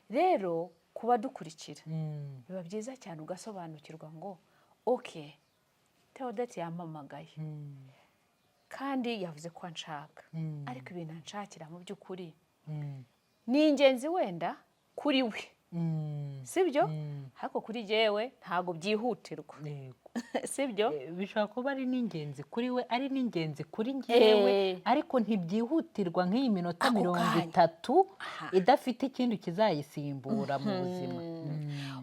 Rero kuba dukurikira, biba byiza cyane ugasobanukirwa ngo: "OK, Theodete yampamagaye kandi yavuze ko anshaka, ariko ibintu anshakira mu by'ukuri ni ingenzi wenda kuri we, sibyo? Ariko kuri jyewe ntabwo byihutirwa." Sibyo? Bishobora kuba ari n'ingenzi kuri we, ari n'ingenzi kuri njyewe, ariko ntibyihutirwa nk'iyi minota Ako mirongo kanya. itatu idafite ikindi kizayisimbura mu buzima.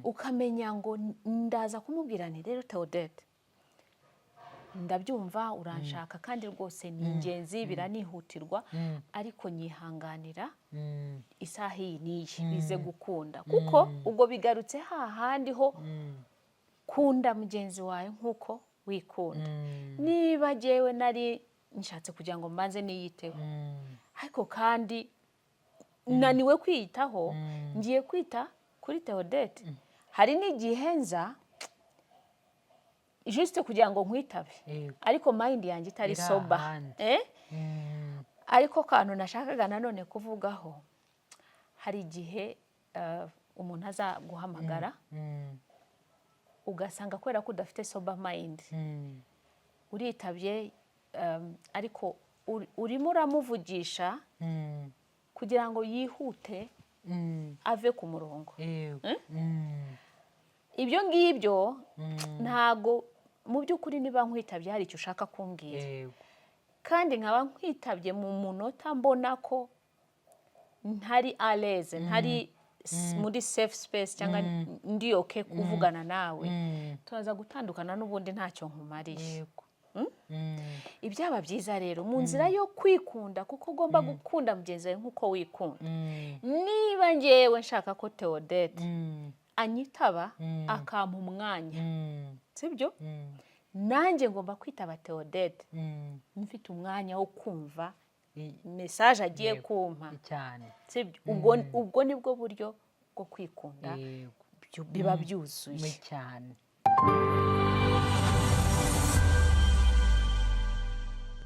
Ukamenya ngo ndaza kumubwira nti: "Rero Theodete, ndabyumva uranshaka kandi rwose ni ingenzi, biranihutirwa, ariko nyihanganira isaha iyi n'iyi bize gukunda," kuko ubwo bigarutse hahandi ho kunda mugenzi wawe nk'uko wikunda. Niba jyewe nari nshatse kugira ngo mbanze niyiteho, ariko kandi naniwe kwiyitaho, ngiye kwita kuri Theodete, hari n'igihe nza juste kugira ngo nkwitabe, ariko mind yanjye itari Iri sober. ahandi. Eh? Ariko kantu nashakaga nanone kuvugaho, hari igihe umuntu aza guhamagara, ugasanga kubera ko udafite sober mind, uritabye, ariko urimo uramuvugisha kugira ngo yihute ave ku murongo. Ibyo ngibyo ntago mu by'ukuri, niba nkwitabye hari icyo ushaka kumbwira, kandi nkaba nkwitabye mu munota mbona ko ntari à l'aise, ntari muri safe space cyangwa ndi okay kuvugana nawe, turaza gutandukana n'ubundi ntacyo nkumariye. Ibyaba byiza rero, mu nzira yo kwikunda, kuko ugomba gukunda mugenzi wawe nk'uko wikunda, niba ngewe nshaka ko Theodete anyitaba akampa umwanya, sibyo? Nanjye ngomba kwitaba Theodete mfite umwanya wo kumva message agiye kumpa, sibyo? Ubwo nibwo buryo bwo kwikunda, biba byuzuye. Cyane.